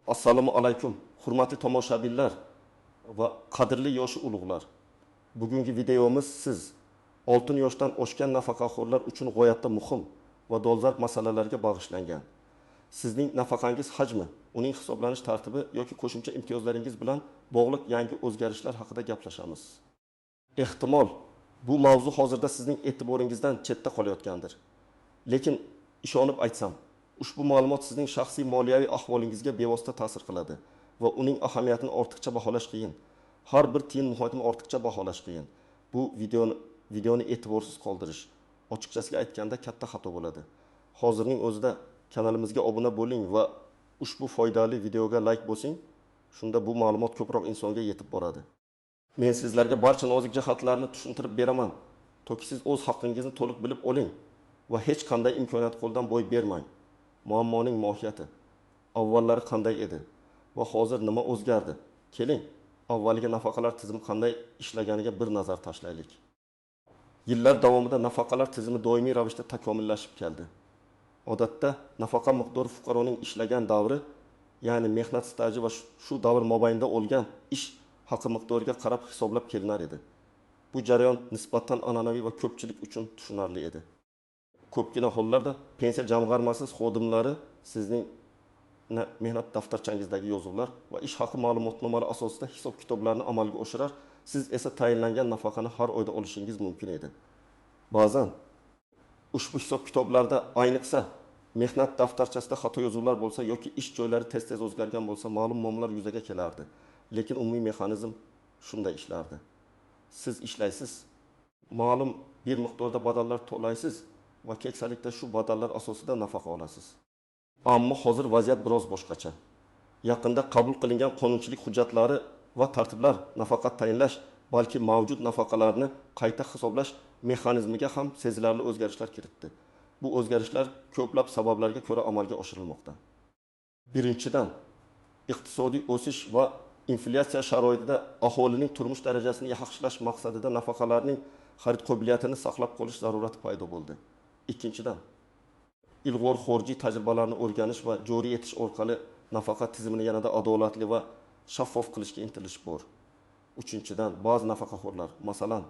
Assalomu alaykum, hurmatli tomoshabinlar va qadrli yoshi ulug'lar. Bugungi videomiz siz, oltin yoshdan oshgan nafaqaxo'rlar uchun g'oyatda muhim va dolzarb masalalarga bag'ishlangan. Sizning nafaqangiz hajmi, uning hisoblanish tartibi yoki qo'shimcha imtiyozlaringiz bilan bog'liq yangi o'zgarishlar haqida gaplashamiz. Ehtimol, bu mavzu hozirda sizning e'tiboringizdan chetda qolayotgandir. Lekin ishonib aytsam, ushbu ma'lumot sizning shaxsiy moliyaviy ahvolingizga bevosita ta'sir qiladi va uning ahamiyatini ortiqcha baholash qiyin. Har bir tiyin muhokama ortiqcha baholash qiyin. Bu videoni e'tiborsiz qoldirish, ochiqchasiga aytganda, katta xato bo'ladi. Hozirning o'zida kanalimizga obuna bo'ling va ushbu foydali videoga like bosing. Shunda bu ma'lumot ko'proq insonga yetib boradi. Men sizlarga barcha nozik jihatlarni tushuntirib beraman. Toki siz o'z haqqingizni to'liq bilib oling va hech qanday imkoniyat qo'ldan boy bermang. Muammoning mohiyati avvallari qanday edi va hozir nima o'zgardi? Keling, avvaliga nafaqalar tizimi qanday ishlaganiga bir nazar tashlaylik. Yillar davomida nafaqalar tizimi doimiy ravishda takomillashib keldi. Odatda nafaqa miqdori fuqaroning ishlagan davri, ya'ni mehnat staji va shu davr mobaynida olgan ish haqi miqdoriga qarab hisoblab kelinar edi. Bu jarayon nisbatan an'anaviy va ko'pchilik uchun tushunarli edi. Ko'pgina hollarda pensiya jamg'armasi xodimlari sizning mehnat daftarchangizdagi yozuvlar va ish haqi ma'lumotnomalari asosida hisob-kitoblarni amalga oshirar, siz esa tayinlangan nafaqani har oyda olishingiz mumkin edi. Ba'zan ushbu hisob-kitoblarda, ayniqsa mehnat daftarchasida xato yozuvlar bo'lsa yoki ish joylari tez-tez o'zgargan bo'lsa, ma'lum muammolar yuzaga kelardi. Lekin umumiy mexanizm shunday ishlardi. Siz ishlaysiz, ma'lum bir miqdorda badallar to'laysiz va keksalikda shu badallar asosida nafaqa olasiz. Ammo hozir vaziyat biroz boshqacha. Yaqinda qabul qilingan qonunchilik hujjatlari va tartiblar nafaqa tayinlash, balki mavjud nafaqalarni qayta hisoblash mexanizmiga ham sezilarli o'zgarishlar kiritdi. Bu o'zgarishlar ko'plab sabablarga ko'ra amalga oshirilmoqda. Birinchidan, iqtisodiy o'sish va inflyatsiya sharoitida aholining turmush darajasini yaxshilash maqsadida nafaqalarning xarid qobiliyatini saqlab qolish zarurati paydo bo'ldi. Ikkinchidan, ilg'or xorijiy tajribalarni o'rganish va joriy etish orqali nafaqa tizimini yanada adolatli va shaffof qilishga intilish bor. Uchinchidan, ba'zi nafaqaxo'rlar, masalan,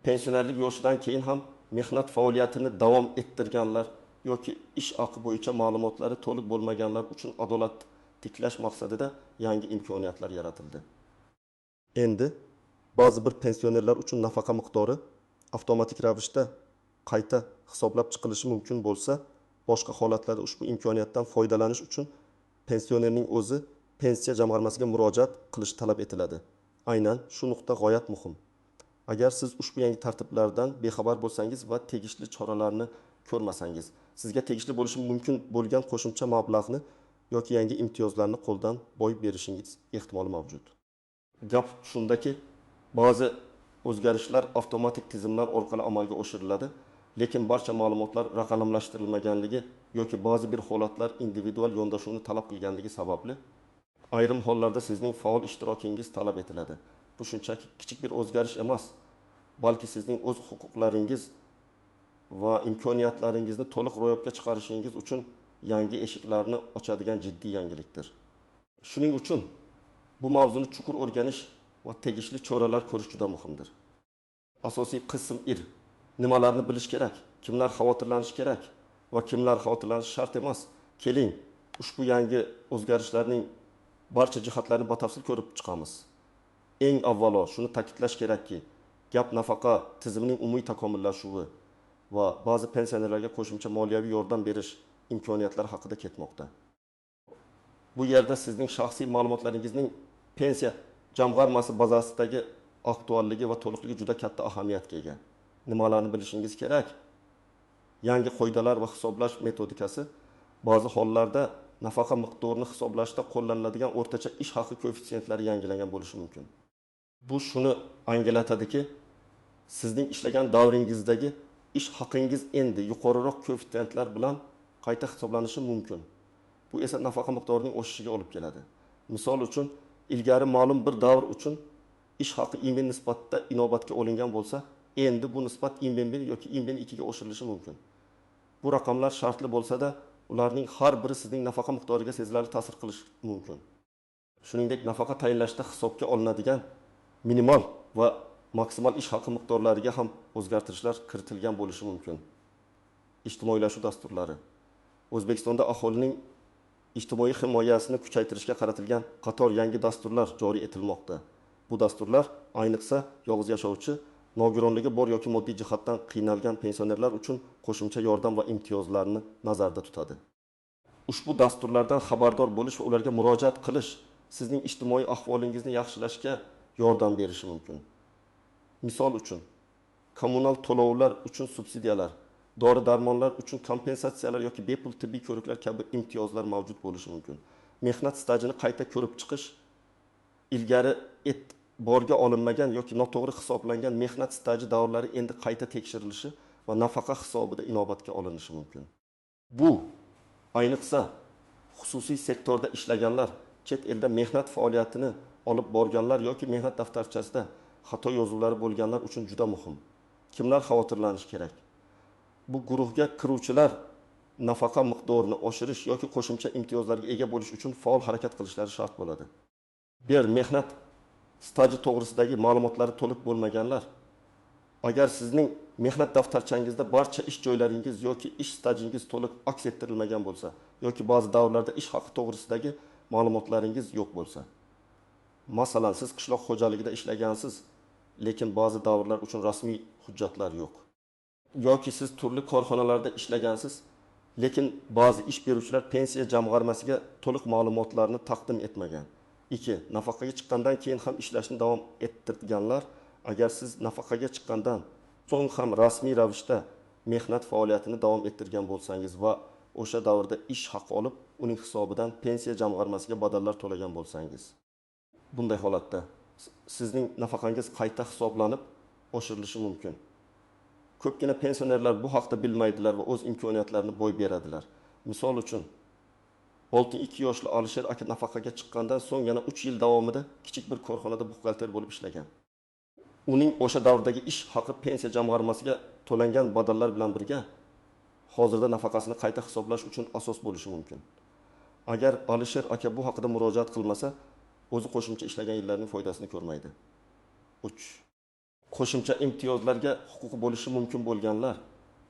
pensionerlik yoshidan keyin ham mehnat faoliyatini davom ettirganlar yoki ish haqi bo'yicha ma'lumotlari to'liq bo'lmaganlar uchun adolat tiklash maqsadida yangi imkoniyatlar yaratildi. Endi ba'zi bir pensionerlar uchun nafaqa miqdori avtomatik ravishda qayta hisoblab chiqilishi mumkin bo'lsa, boshqa holatlarda ushbu imkoniyatdan foydalanish uchun pensionerning o'zi pensiya jamg'armasiga murojaat qilish talab etiladi. Aynan shu nuqta g'oyat muhim. Agar siz ushbu yangi tartiblardan bexabar bo'lsangiz va tegishli choralarni ko'rmasangiz, sizga tegishli bo'lishi mumkin bo'lgan qo'shimcha mablag'ni yoki yangi imtiyozlarni qo'ldan boy berishingiz ehtimoli mavjud. Gap shundaki, ba'zi o'zgarishlar avtomatik tizimlar orqali amalga oshiriladi, lekin barcha ma'lumotlar raqamlashtirilmaganligi yoki ba'zi bir holatlar individual yondashuvni talab qilganligi sababli ayrim hollarda sizning faol ishtirokingiz talab etiladi. Bu shunchaki kichik bir o'zgarish emas, balki sizning o'z huquqlaringiz va imkoniyatlaringizni to'liq ro'yobga chiqarishingiz uchun yangi eshiklarni ochadigan jiddiy yangilikdir. Shuning uchun bu mavzuni chuqur o'rganish va tegishli choralar ko'rish juda muhimdir. Asosiy qism nimalarni bilish kerak, kimlar xavotirlanishi kerak va kimlar xavotirlanishi shart emas. Keling, ushbu yangi o'zgarishlarning barcha jihatlarini batafsil ko'rib chiqamiz. Eng avvalo shuni ta'kidlash kerakki, gap nafaqa tizimining umumiy takomillashuvi va ba'zi pensionerlarga qo'shimcha moliyaviy yordam berish imkoniyatlari haqida ketmoqda. Bu yerda sizning shaxsiy ma'lumotlaringizning pensiya jamg'armasi bazasidagi aktualligi va to'liqligi juda katta ahamiyatga ega. Nimalarni bilishingiz kerak? Yangi qoidalar va hisoblash metodikasi ba'zi hollarda nafaqa miqdorini hisoblashda qo'llaniladigan o'rtacha ish haqi koeffitsiyentlari yangilangan bo'lishi mumkin. Bu shuni anglatadiki, sizning ishlagan davringizdagi ish haqingiz endi yuqoriroq koeffitsiyentlar bilan qayta hisoblanishi mumkin. Bu esa nafaqa miqdorining oshishiga olib keladi. Misol uchun, ilgari ma'lum bir davr uchun ish haqi IMB nisbatida inobatga olingan bo'lsa, endi bu nisbat IMB 1 yoki IMB 2 ga oshirilishi mumkin. Bu raqamlar shartli bo'lsa-da, Ularning har biri sizning nafaqa miqdoriga sezilarli ta'sir qilishi mumkin. Shuningdek, nafaqa tayinlashda hisobga olinadigan minimal va maksimal ish haqi miqdorlariga ham o'zgartirishlar kiritilgan bo'lishi mumkin. Ijtimoiylashuv dasturlari. O'zbekistonda aholining ijtimoiy himoyasini kuchaytirishga qaratilgan qator yangi dasturlar joriy etilmoqda. Bu dasturlar ayniqsa yolg'iz yashovchi, nogironligi bor yoki moddiy jihatdan qiynalgan pensionerlar uchun qo'shimcha yordam va imtiyozlarni nazarda tutadi. Ushbu dasturlardan xabardor bo'lish va ularga murojaat qilish sizning ijtimoiy ahvolingizni yaxshilashga yordam berishi mumkin. Misol uchun, kommunal to'lovlar uchun subsidiyalar, dori-darmonlar uchun kompensatsiyalar yoki bepul tibbiy ko'riklar kabi imtiyozlar mavjud bo'lishi mumkin. Mehnat stajini qayta ko'rib chiqish, ilgari e'tiborga olinmagan yoki noto'g'ri hisoblangan mehnat staji davrlari endi qayta tekshirilishi va nafaqa hisobida inobatga olinishi mumkin. Bu ayniqsa xususiy sektorda ishlaganlar, chet elda mehnat faoliyatini olib borganlar yoki mehnat daftarchasida xato yozuvlari bo'lganlar uchun juda muhim. Kimlar xavotirlanishi kerak? Bu guruhga kiruvchilar nafaqa miqdorini oshirish yoki qo'shimcha imtiyozlarga ega bo'lish uchun faol harakat qilishlari shart bo'ladi. Bir, mehnat staji to'g'risidagi ma'lumotlari to'liq bo'lmaganlar. Agar sizning mehnat daftarchangizda barcha ish joylaringiz yoki ish stajingiz to'liq aks ettirilmagan bo'lsa yoki ba'zi davrlarda ish haqi to'g'risidagi ma'lumotlaringiz yo'q bo'lsa. Masalan, siz qishloq xo'jaligida ishlagansiz, lekin ba'zi davrlar uchun rasmiy hujjatlar yo'q. Yoki siz turli korxonalarda ishlagansiz, lekin ba'zi ish beruvchilar pensiya jamg'armasiga to'liq ma'lumotlarni taqdim etmagan. 2. Nafaqaga chiqqandan keyin ham ishlashni davom ettirganlar. Agar siz nafaqaga chiqqandan so'ng ham rasmiy ravishda mehnat faoliyatini davom ettirgan bo'lsangiz va o'sha davrda ish haqi olib, uning hisobidan pensiya jamg'armasiga badallar to'lagan bo'lsangiz, bunday holatda sizning nafaqangiz qayta hisoblanib oshirilishi mumkin. Ko'pgina pensionerlar bu haqda bilmaydilar va o'z imkoniyatlarini boy beradilar. Misol uchun, 62 yoshli Alisher aka nafaqaga chiqqandan so'ng yana 3 yil davomida kichik bir korxonada buxgalter bo'lib ishlagan. Uning o'sha davrdagi ish haqi pensiya jamg'armasiga to'langan badallar bilan birga hozirda nafaqasini qayta hisoblash uchun asos bo'lishi mumkin. Agar Alisher aka bu haqida murojaat qilmasa, o'zi qo'shimcha ishlagan yillarning foydasini ko'rmaydi. 3. Qo'shimcha imtiyozlarga huquqi bo'lishi mumkin bo'lganlar.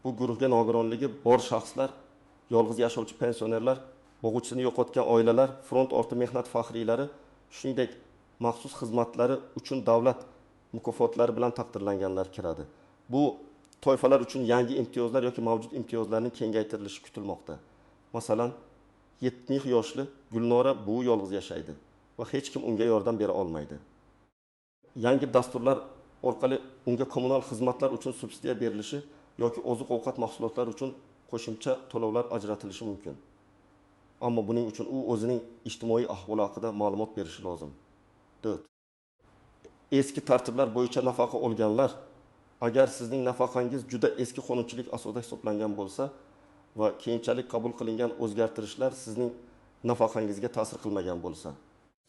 Bu guruhga nogironligi bor shaxslar, yolg'iz yashovchi pensionerlar, bo'g'uvchisini yo'qotgan oilalar, front orti mehnat faxriylari, shuningdek, maxsus xizmatlari uchun davlat mukofotlari bilan taqdirlanganlar kiradi. Bu toifalar uchun yangi imtiyozlar yoki mavjud imtiyozlarning kengaytirilishi kutilmoqda. Masalan, 70 yoshli Gulnora buvi yolg'iz yashaydi va hech kim unga yordam bera olmaydi. Yangi dasturlar orqali unga kommunal xizmatlar uchun subsidiya berilishi yoki oziq-ovqat mahsulotlari uchun qo'shimcha to'lovlar ajratilishi mumkin. Ammo buning uchun u o'zining ijtimoiy ahvoli haqida ma'lumot berishi lozim. 4. Eski tartiblar bo'yicha nafaqa olganlar. Agar sizning nafaqangiz juda eski qonunchilik asosida hisoblangan bo'lsa va keyinchalik qabul qilingan o'zgartirishlar sizning nafaqangizga ta'sir qilmagan bo'lsa,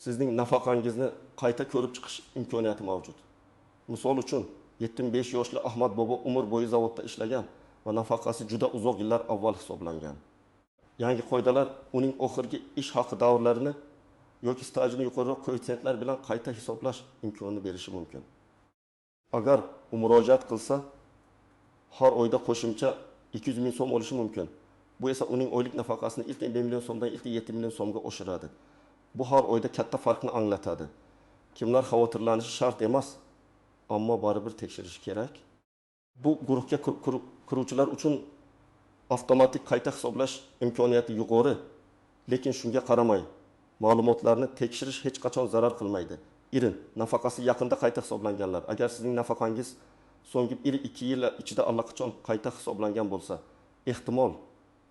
sizning nafaqangizni qayta ko'rib chiqish imkoniyati mavjud. Misol uchun, 75 yoshli Ahmad bobo umr bo'yi zavodda ishlagan va nafaqasi juda uzoq yillar avval hisoblangan. Yangi qoidalar uning oxirgi ish haqi davrlarini yoki stajini yuqoriroq koeffitsiyentlar bilan qayta hisoblash imkonini berishi mumkin. Agar u murojaat qilsa, har oyda qo'shimcha 200 ming so'm olishi mumkin. Bu esa uning oylik nafaqasini ilk 1 million so'mdan ilk 7 million so'mga oshiradi. Bu har oyda katta farqni anglatadi. Kimlar xavotirlanishi shart emas, ammo baribir tekshirish kerak. Bu guruhga kiruvchilar uchun avtomatik qayta hisoblash imkoniyati yuqori, lekin shunga qaramay ma'lumotlarni tekshirish hech qachon zarar qilmaydi. Irin, nafaqasi yaqinda qayta hisoblanganlar. Agar sizning nafaqangiz so'nggi 1-2 yil ichida allaqachon qayta hisoblangan bo'lsa, ehtimol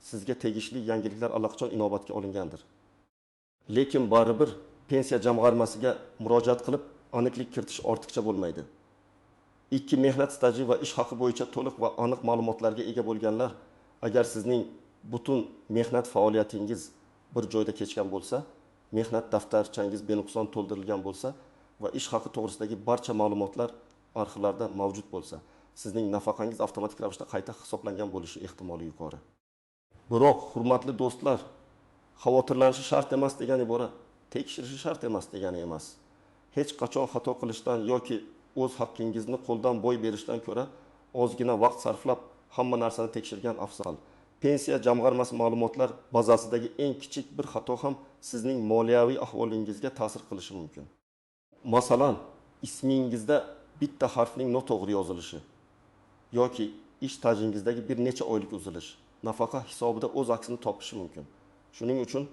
sizga tegishli yangiliklar allaqachon inobatga olingandir. Lekin baribir pensiya jamg'armasiga murojaat qilib aniqlik kiritish ortiqcha bo'lmaydi. 2. Mehnat staji va ish haqi bo'yicha to'liq va aniq ma'lumotlarga ega bo'lganlar, agar sizning butun mehnat faoliyatingiz bir joyda kechgan bo'lsa, mehnat daftarchangiz benuqson to'ldirilgan bo'lsa va ish haqi to'g'risidagi barcha ma'lumotlar arxivlarda mavjud bo'lsa, sizning nafaqangiz avtomatik ravishda qayta hisoblangan bo'lishi ehtimoli yuqori. Biroq, hurmatli do'stlar, xavotirlanishi shart emas degan ibora tekshirishi shart emas degani emas. Hech qachon xato qilishdan yoki o'z haqqingizni qo'ldan boy berishdan ko'ra ozgina vaqt sarflab, hamma narsani tekshirgan afzal. Pensiya jamg'armasi ma'lumotlar bazasidagi eng kichik bir xato ham sizning moliyaviy ahvolingizga ta'sir qilishi mumkin. Masalan, ismingizda bitta harfning noto'g'ri yozilishi yoki ish stajingizdagi bir necha oylik uzilish nafaqa hisobida o'z aksini topishi mumkin. Shuning uchun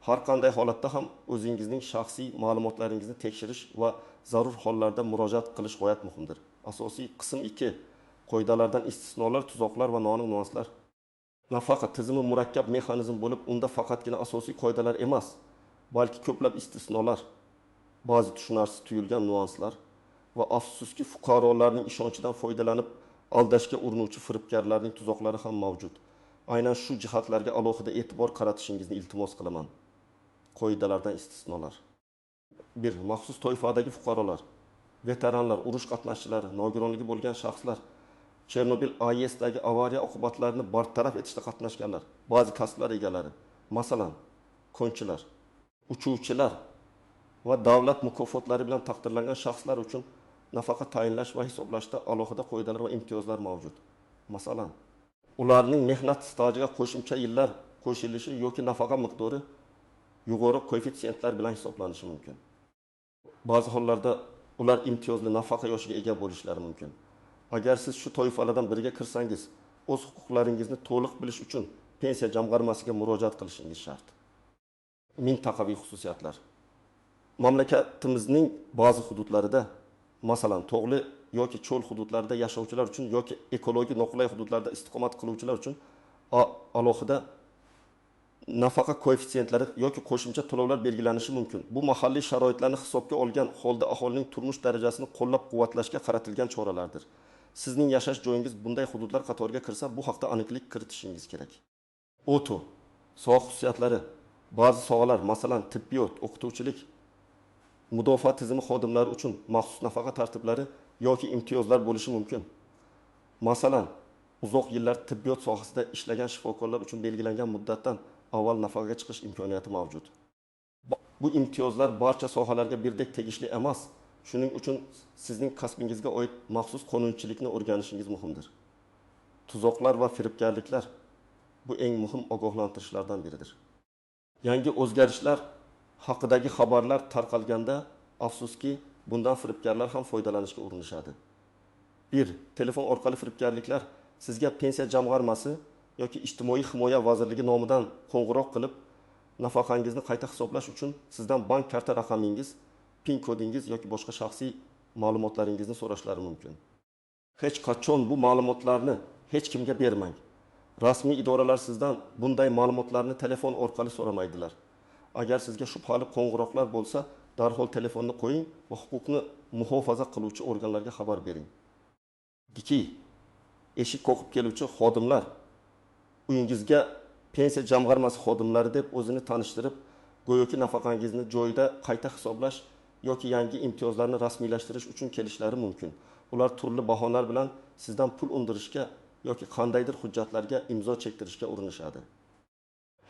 har qanday holatda ham o'zingizning shaxsiy ma'lumotlaringizni tekshirish va zarur hollarda murojaat qilish g'oyat muhimdir. Asosiy qism 2. Qoidalardan istisnolar, tuzoqlar va noaniq nuanslar. Nafaqa tizimi murakkab mexanizm bo'lib, unda faqatgina asosiy qoidalar emas, balki ko'plab istisnolar, ba'zi tushunarsiz tuyulgan nuanslar va afsuski fuqarolarning ishonchidan foydalanib aldashga urinuvchi firibgarlarning tuzoqlari ham mavjud. Aynan shu jihatlarga alohida e'tibor qaratishingizni iltimos qilaman. Qoidalardan istisnolar. 1. Maxsus toifadagi fuqarolar, veteranlar, urush qatnashchilari, nogironligi bo'lgan shaxslar, Chernobil AESdagi avariya oqibatlarini bartaraf etishda qatnashganlar, ba'zi kasblar egalari, masalan, konchilar, uchuvchilar va davlat mukofotlari bilan taqdirlangan shaxslar uchun nafaqa tayinlash va hisoblashda alohida qoidalar va imtiyozlar mavjud. Masalan, ularning mehnat stajiga qo'shimcha yillar qo'shilishi yoki nafaqa miqdori yuqori koeffitsiyentlar bilan hisoblanishi mumkin. Ba'zi hollarda ular imtiyozli nafaqa yoshiga ega bo'lishlari mumkin. Agar siz shu toifalardan biriga kirsangiz, o'z huquqlaringizni to'liq bilish uchun pensiya jamg'armasiga murojaat qilishingiz shart. Mintaqaviy xususiyatlar. Mamlakatimizning ba'zi hududlarida, masalan, tog'li yoki cho'l hududlarida yashovchilar uchun yoki ekologik noqulay hududlarda istiqomat qiluvchilar uchun alohida nafaqa koeffitsiyентлari yoki qo'shimcha to'lovlar belgilanishi mumkin. Bu mahalliy sharoitlarni hisobga olgan holda aholining turmush darajasini qo'llab-quvvatlashga qaratilgan choralardir. Sizning yashash joyingiz bunday hududlar qatoriga kirsa, bu haqda aniqlik kiritishingiz kerak. O'tu, soha xususiyatlari. Ba'zi sohalar, masalan, tibbiyot, o'qituvchilik, mudofaa tizimi xodimlari uchun maxsus nafaqa tartiblari yoki imtiyozlar bo'lishi mumkin. Masalan, uzoq yillar tibbiyot sohasida ishlagan shifokorlar uchun belgilangan muddatdan avval nafaqaga chiqish imkoniyati mavjud. Bu imtiyozlar barcha sohalarga birdek tegishli emas. Shuning uchun sizning kasbingizga oid maxsus qonunchilikni o'rganishingiz muhimdir. Tuzoqlar va firibgarliklar bu eng muhim ogohlantirishlardan biridir. Yangi o'zgarishlar haqidagi xabarlar tarqalganda, afsuski, bundan firibgarlar ham foydalanishga urinishadi. 1. Telefon orqali firibgarliklar sizga pensiya jamg'armasi yoki Ijtimoiy himoya vazirligi nomidan qo'ng'iroq qilib, nafaqangizni qayta hisoblash uchun sizdan bank karta raqamingiz, PIN kodingiz yoki boshqa shaxsiy ma'lumotlaringizni so'rashlari mumkin. Hech qachon bu ma'lumotlarni hech kimga bermang. Rasmiy idoralar sizdan bunday ma'lumotlarni telefon orqali so'ramaydilar. Agar sizga shubhali qo'ng'iroqlar bo'lsa, darhol telefonni qo'ying va huquqni muhofaza qiluvchi organlarga xabar bering. 2. Eshik qoqib keluvchi xodimlar uyingizga pensiya jamg'armasi xodimlari deb o'zini tanishtirib, go'yoki nafaqangizni joyida qayta hisoblash yoki yangi imtiyozlarni rasmiylashtirish uchun kelishlari mumkin. Ular turli bahonalar bilan sizdan pul undirishga yoki qandaydir hujjatlarga imzo chektirishga urinishadi.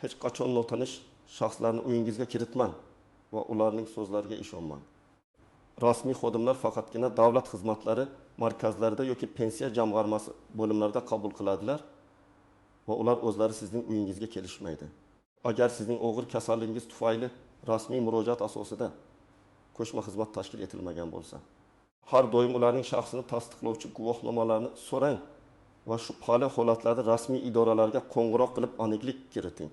Hech qachon notanish shaxslarni uyingizga kiritmang va ularning so'zlariga ishonmang. Rasmiy xodimlar faqatgina davlat xizmatlari markazlarida yoki pensiya jamg'armasi bo'limlarida qabul qiladilar va ular o'zlari sizning uyingizga kelishmaydi. Agar sizning og'ir kasalligingiz tufayli rasmiy murojaat asosida qo'shma xizmat tashkil etilmagan bo'lsa, har doim ularning shaxsini tasdiqlovchi guvohnomalarni so'rang va shubhali holatlarda rasmiy idoralarga qo'ng'iroq qilib aniqlik kiriting.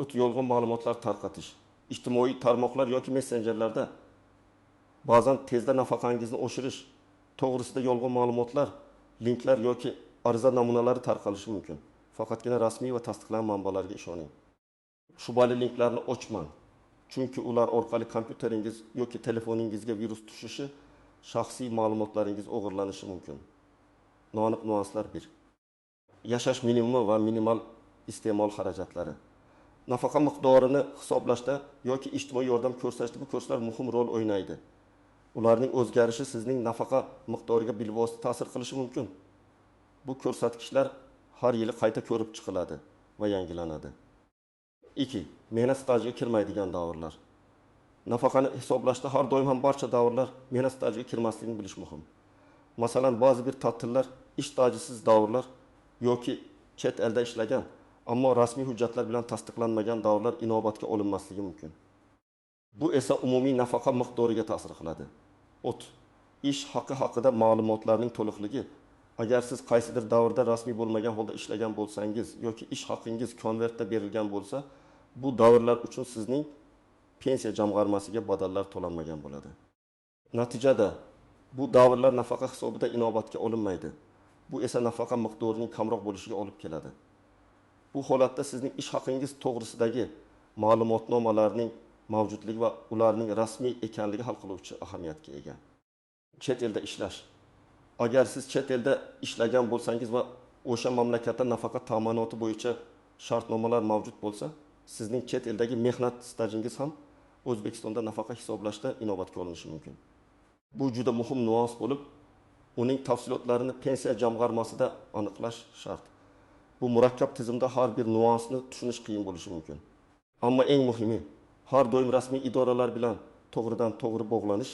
O't yolg'on ma'lumotlar tarqatish, ijtimoiy tarmoqlar yoki messenjerlarda ba'zan tezda nafaqangizni oshirish to'g'risida yolg'on ma'lumotlar, linklar yoki ariza namunalari tarqalishi mumkin. Faqatgina rasmiy va tasdiqlangan manbalarga ishoning. Shubhali linklarni ochmang, chunki ular orqali kompyuteringiz yoki telefoningizga virus tushishi, shaxsiy ma'lumotlaringiz o'g'irlanishi mumkin. Noaniq nuanslar 1. Yashash minimumi va minimal iste'mol xarajatlari. Nafaqa miqdorini hisoblashda yoki ijtimoiy yordam ko'rsatishda bu kurslar muhim rol o'ynaydi. Ularning o'zgarishi sizning nafaqa miqdoriga bilvosita ta'sir qilishi mumkin. Bu ko'rsatkichlar har yili qayta ko'rib chiqiladi va yangilanadi. 2. Mehnat stajiga kirmaydigan davrlar. Nafaqani hisoblashda har doim ham barcha davrlar mehnat stajiga kirmasligini bilish muhim. Masalan, ba'zi bir ta'tillar ish stajisiz davrlar yoki chet elda ishlagan, ammo rasmiy hujjatlar bilan tasdiqlanmagan davrlar inobatga olinmasligi mumkin. Bu esa umumiy nafaqa miqdoriga ta'sir qiladi. Ish haqi haqida ma'lumotlarning to'liqligi. Agar siz qaysidir davrda rasmiy bo'lmagan holda ishlagan bo'lsangiz yoki ish haqingiz konvertda berilgan bo'lsa, bu davrlar uchun sizning pensiya jamg'armasiga badallar to'lanmagan bo'ladi. Natijada bu davrlar nafaqa hisobida inobatga olinmaydi. Bu esa nafaqa miqdorining kamroq bo'lishiga olib keladi. Bu holatda sizning ish haqingiz to'g'risidagi ma'lumotnomalarning mavjudligi va ularning rasmiy ekanligi hal qiluvchi ahamiyatga ega. Chet elda ishlash. Agar siz chet elda ishlagan bo'lsangiz va o'sha mamlakatda nafaqa ta'minoti bo'yicha shartnomalar mavjud bo'lsa, sizning chet eldagi mehnat stajingiz ham O'zbekistonda nafaqa hisoblashda inobatga olinishi mumkin. Bu juda muhim nuans bo'lib, uning tafsilotlarini pensiya jamg'armasida aniqlash shart. Bu murakkab tizimda har bir nuansni tushunish qiyin bo'lishi mumkin. Ammo eng muhimi, har doim rasmiy idoralar bilan to'g'ridan to'g'ri bog'lanish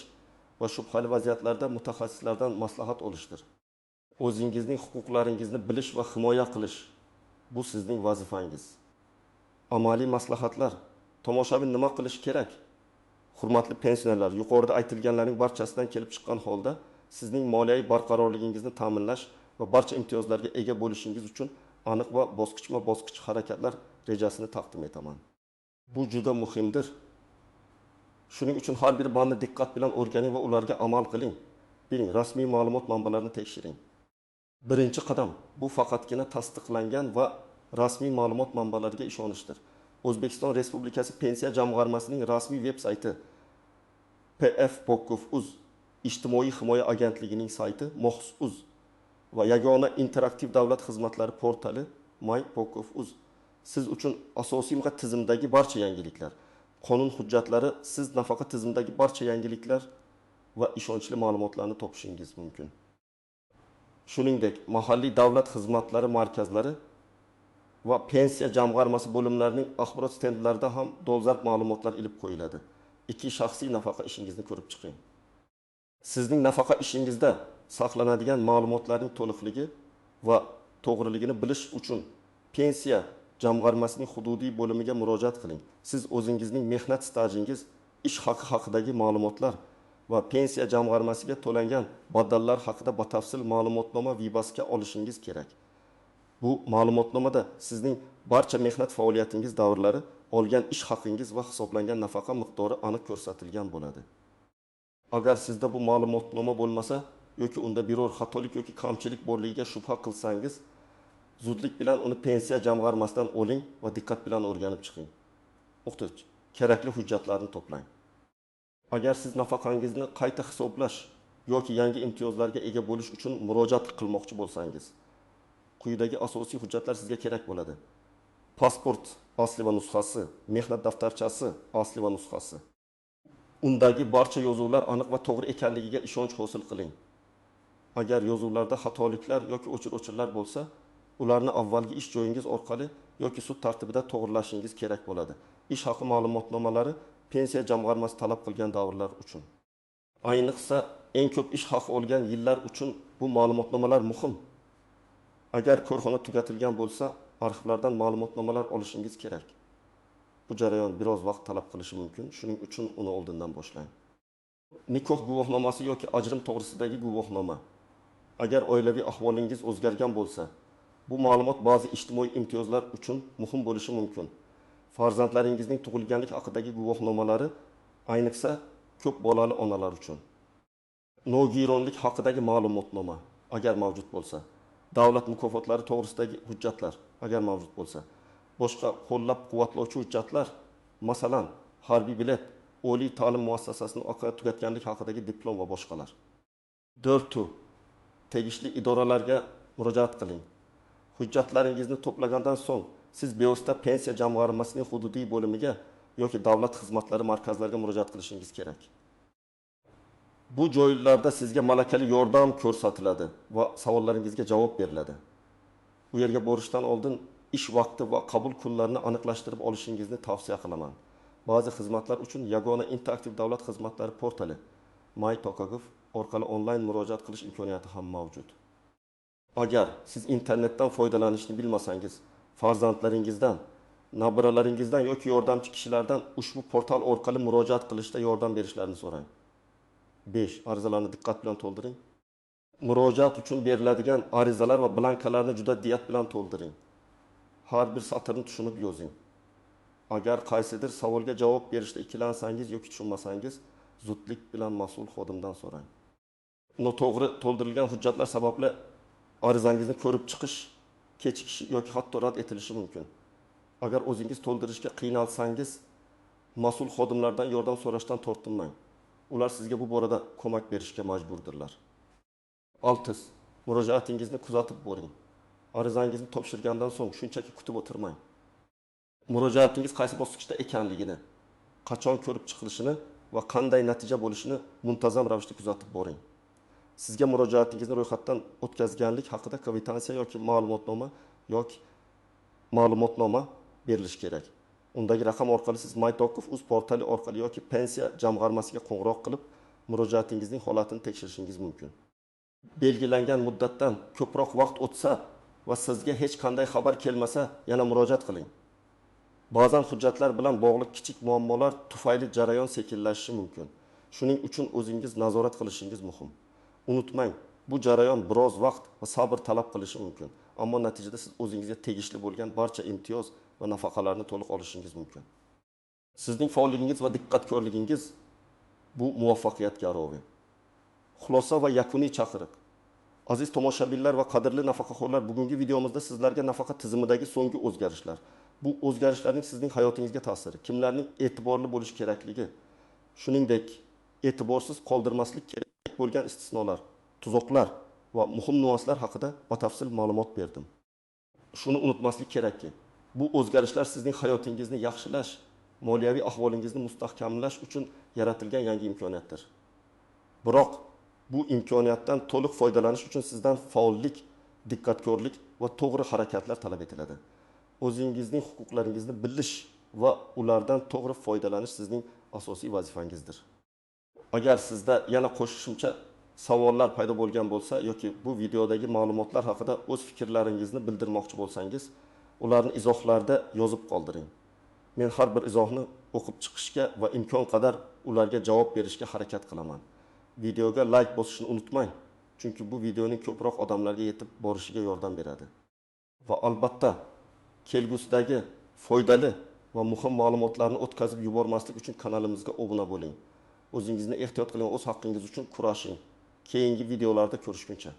va shubhali vaziyatlarda mutaxassislardan maslahat olishdir. O'zingizning huquqlaringizni bilish va himoya qilish bu sizning vazifangiz. Amaliy maslahatlar. Tomoshabin nima qilish kerak? Hurmatli pensionerlar, yuqorida aytilganlarning barchasidan kelib chiqqan holda sizning moliyaviy barqarorligingizni ta'minlash va barcha imtiyozlarga ega bo'lishingiz uchun aniq va bosqichma-bosqich harakatlar rejasini taqdim etaman. Bu juda muhimdir. Shuning uchun har bir bandni diqqat bilan o'rganing va ularga amal qiling. Biling, rasmiy ma'lumot manbalarini tekshiring. Birinchi qadam bu faqatgina tasdiqlangan va rasmiy ma'lumot manbalariga ishonishdir. O'zbekiston Respublikasi Pensiya jamg'armasining rasmiy veb sayti pf.gov.uz, Ijtimoiy himoya agentligining sayti mohs.uz va yagona interaktiv davlat xizmatlari portali my.gov.uz siz uchun asosiy tizimdagi barcha yangiliklar, qonun hujjatlari, siz nafaqa tizimidagi barcha yangiliklar va ishonchli ma'lumotlarni topishingiz mumkin. Shuningdek, mahalliy davlat xizmatlari markazlari va pensiya jamg'armasi bo'limlarining axborot stendlarida ham dolzarb ma'lumotlar ilib qo'yiladi. 2. Shaxsiy nafaqa ishingizni ko'rib chiqing. Sizning nafaqa ishingizda saqlanadigan ma'lumotlarning to'liqligi va to'g'riligini bilish uchun pensiya jamg'armasining hududiy bo'limiga murojaat qiling. Siz o'zingizning mehnat stajingiz, ish haqi haqidagi ma'lumotlar va pensiya jamg'armasiga to'langan badallar haqida batafsil ma'lumotnoma vibasga olishingiz kerak. Bu ma'lumotnomada sizning barcha mehnat faoliyatingiz davrlari, olgan ish haqingiz va hisoblangan nafaqa miqdori aniq ko'rsatilgan bo'ladi. Agar sizda bu ma'lumotnoma bo'lmasa yoki unda biror xatolik yoki kamchilik borligiga shubha qilsangiz, zudlik bilan uni pensiya jamg'armasidan oling va diqqat bilan o'rganib chiqing. O'qituvchi, kerakli hujjatlarni to'plang. Agar siz nafaqangizni qayta hisoblash yoki yangi imtiyozlarga ega bo'lish uchun murojaat qilmoqchi bo'lsangiz, quyidagi asosiy hujjatlar sizga kerak bo'ladi. Pasport asli va nusxasi, mehnat daftarchasi asli va nusxasi. Undagi barcha yozuvlar aniq va to'g'ri ekanligiga ishonch hosil qiling. Agar yozuvlarda xatoliklar yoki o'chir-o'chirlar bo'lsa, ularni avvalgi ish joyingiz orqali yoki sud tartibida to'g'rilashingiz kerak bo'ladi. Ish haqi ma'lumotnomalari pensiya jamg'armasi talab qilgan davrlar uchun. Ayniqsa, eng ko'p ish haqi olgan yillar uchun bu ma'lumotnomalar muhim. Agar korxona tugatilgan bo'lsa, arxivlardan ma'lumotnomalar olishingiz kerak. Bu jarayon biroz vaqt talab qilishi mumkin, shuning uchun uni oldindan boshlang. Nikoh guvohnomasi yoki ajrim to'g'risidagi guvohnoma. Agar oilaviy ahvolingiz o'zgargan bo'lsa, bu ma'lumot ba'zi ijtimoiy imtiyozlar uchun muhim bo'lishi mumkin. Farzandlaringizning tug'ilganlik haqidagi guvohnomalari, ayniqsa ko'p bolali onalar uchun. Nogironlik haqidagi ma'lumotnoma, agar mavjud bo'lsa, davlat mukofotlari to'g'risidagi hujjatlar, agar mavjud bo'lsa, boshqa qo'llab-quvvatlovchi hujjatlar, masalan, harbiy bilet, oliy ta'lim muassasasini tugatganlik haqidagi diplom va boshqalar. 4. Tegishli idoralarga murojaat qiling. Hujjatlaringizni to'plagandan so'ng siz bevosita pensiya jamg'armasining hududiy bo'limiga yoki davlat xizmatlari markazlariga murojaat qilishingiz kerak. Bu joylarda sizga malakali yordam ko'rsatiladi va savollaringizga javob beriladi. U yerga borishdan oldin ish vaqti va qabul kunlarini aniqlashtirib olishingizni tavsiya qilaman. Ba'zi xizmatlar uchun Yagona interaktiv davlat xizmatlari portali, My Tokogov, orqali onlayn murojaat qilish imkoniyati ham mavjud. Agar siz internetdan foydalanishni bilmasangiz, farzandlaringizdan, nabiralaringizdan yoki yordamchi kishilardan ushbu portal orqali murojaat qilishda yordam berishlarini so'rang. 5. Arizalarni diqqat bilan to'ldiring. Murojaat uchun beriladigan arizalar va blankalarni juda diqqat bilan to'ldiring. Har bir satrni tushunib yozing. Agar qaysidir savolga javob berishda ikkilansangiz yoki tushunmasangiz, zudlik bilan mas'ul xodimdan so'rang. Noto'g'ri to'ldirilgan hujjatlar sababli arizangizni ko'rib chiqish kechikishi yoki hatto rad etilishi mumkin. Agar o'zingiz to'ldirishga qiynalsangiz, mas'ul xodimlardan yordam so'rashdan tortinmang. Ular sizga bu borada ko'mak berishga majburdirlar. 6. Murojaatingizni kuzatib boring. Arizangizni topshirgandan so'ng shunchaki kutib o'tirmang. Murojaatingiz qaysi bosqichda ekanligini, qachon ko'rib chiqilishini va qanday natija bo'lishini muntazam ravishda kuzatib boring. Sizga murojaatingizni ro'yxatdan o'tkazganlik haqida kvitansiya yoki ma'lumotnoma berilishi kerak. Undagi raqam orqali siz mytokov.uz portali orqali yoki pensiya jamg'armasiga qo'ng'iroq qilib, murojaatingizning holatini tekshirishingiz mumkin. Belgilangan muddatdan ko'proq vaqt o'tsa va sizga hech qanday xabar kelmasa, yana murojaat qiling. Ba'zan hujjatlar bilan bog'liq kichik muammolar tufayli jarayon sekinlashishi mumkin. Shuning uchun o'zingiz nazorat qilishingiz muhim. Unutmang, bu jarayon biroz vaqt va sabr talab qilishi mumkin, ammo natijada siz o'zingizga tegishli bo'lgan barcha imtiyoz va nafaqalarni to'liq olishingiz mumkin. Sizning faolligingiz va diqqatkorligingiz bu muvaffaqiyat garovi. Xulosa va yakuniy chaqiriq. Aziz tomoshabinlar va qadrli nafaqaxo'rlar, bugungi videomizda sizlarga nafaqa tizimidagi so'nggi o'zgarishlar, bu o'zgarishlarning sizning hayotingizga ta'siri, kimlarning e'tiborli bo'lishi kerakligi, shuningdek, e'tiborsiz qoldirmaslik kerak bo'lgan istisnolar, tuzoqlar va muhim nuanslar haqida batafsil ma'lumot berdim. Shuni unutmaslik kerakki, bu o'zgarishlar sizning hayotingizni yaxshilash, moliyaviy ahvolingizni mustahkamlash uchun yaratilgan yangi imkoniyatdir. Biroq bu imkoniyatdan to'liq foydalanish uchun sizdan faollik, diqqatkorlik va to'g'ri harakatlar talab etiladi. O'zingizning huquqlaringizni bilish va ulardan to'g'ri foydalanish sizning asosiy vazifangizdir. Agar sizda yana qo'shimcha savollar paydo bo'lgan bo'lsa yoki bu videodagi ma'lumotlar haqida o'z fikrlaringizni bildirmoqchi bo'lsangiz, ularni izohlarda yozib qoldiring. Men har bir izohni o'qib chiqishga va imkon qadar ularga javob berishga harakat qilaman. Videoga like bosishni unutmang, chunki bu videoning ko'proq odamlarga yetib borishiga yordam beradi. Va albatta kelgusidagi foydali va muhim ma'lumotlarni o'tkazib yubormaslik uchun kanalimizga obuna bo'ling. O'zingizni ehtiyot qiling, o'z haqqingiz uchun kurashing. Keyingi videolarda ko'rishguncha.